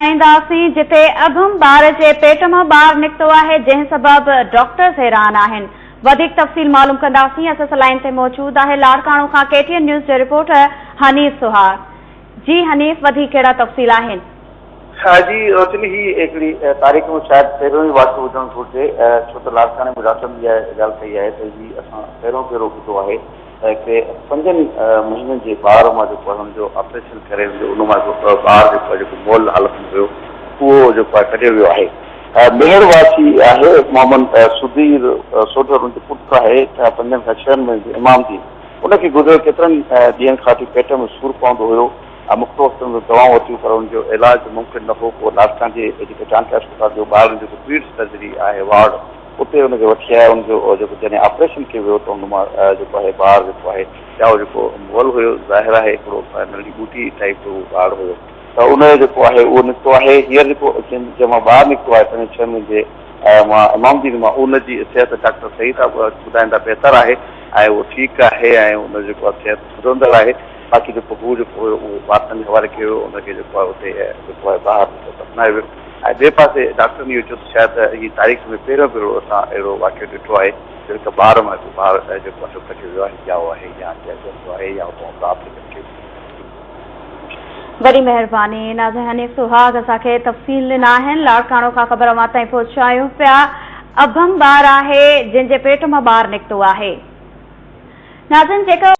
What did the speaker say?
ٻڌائينداسين جتي ابهم ٻار جي پيٽ مان ٻار نڪتو آهي جنهن سبب ڊاڪٽرز حيران آهن وڌيڪ تفصيل معلوم ڪنداسين اسس لائين تي موجود آهي لاڙڪاڻو کان ڪي ٽي اين نيوز جو رپورٽر حنيف سهاڳ جي حنيف وڌيڪ ڪهڙا تفصيل آهن. جي روشني هي هڪڙي تاريخ ۾ شايد پهريون ئي واقعو هجڻ گهرجي ڇو ته لاڙڪاڻي ۾ ڊاڪٽرن اها ڳالهه ڪئي آهي ته هي اسان پهريون ڀيرو ٻڌو آهي ته هڪڙي پنجن مهينن جي ٻار مان جيڪو آهي ان جو آپريشن ڪري ان جو ان مان هڪڙو ٻار جيڪو آهي جيڪو مئل حالت ۾ هيو اهو جيڪو آهي ڪڍيو ويو آهي. ميهڙ واسي آهي محمد سڌير سوڍر ان جو پٽ آهي پنجن کان ڇهن مهينن جو امام الدين ان کي گذريل ڪيترن ڏينهن کان وٺي پيٽ ۾ سور پوندو هيو ۽ مختلف وقتن ۾ دوائون ورتيون پر ان جو علاج ممڪن نه هو پوء لاڙڪاڻي جي جيڪي ٽانڪي اسپتال جو ٻارن جيڪو پيڊ سرجري آهي وارڊ اتي ان کي وٺي آيا ان جو جيڪو جڏهن آپريشن ڪيو ويو ته ان مان جيڪو آهي ٻار جيڪو آهي ڄائو جيڪو مئل هيو ظاهر آهي هڪڙو ننڍي ٻوٽي ٽائيپ جو ٻار هيو ته ان جو جيڪو آهي اهو نڪتو آهي هينئر جيڪو جنهن مان ٻار نڪتو آهي پنجن ڇهن مهينن جي مان امام الدين مان ان جي صحت ڊاڪٽر صحيح ٿا ٻڌائين ٿا بهتر آهي ۽ اهو ٺيڪ آهي ۽ ان جو جيڪو آهي صحت سڌرندڙ آهي باقي جيڪو هو جيڪو هيو اهو وارثن جي حوالي ڪيو ويو ان کي جيڪو آهي اتي جيڪو آهي ٻاهر دفنايو ويو. ۽ ٻئي پاسي ڊاڪٽرن اهو چيو ته شايد هي تاريخ ۾ پهريون ڀيرو اسان اهڙو واقعو ڏٺو آهي جو هڪ ٻار مان هڪ ٻار جيڪو آهي سو ڪڍيو ويو آهي ڄائو آهي يا ڄميو آهي يا اتان اتان آپريشن ڪيو ويو آهي. وڏي مهرباني ناظرين حنيف سهاڳ اسان کي تفصيل ڏنا آهن لاڙڪاڻو کان خبر اوهان تائين پهچايون پيا ابهم ٻار آهي جنهن جي پيٽ مان ٻار نڪتو آهي ناظرين جيڪو.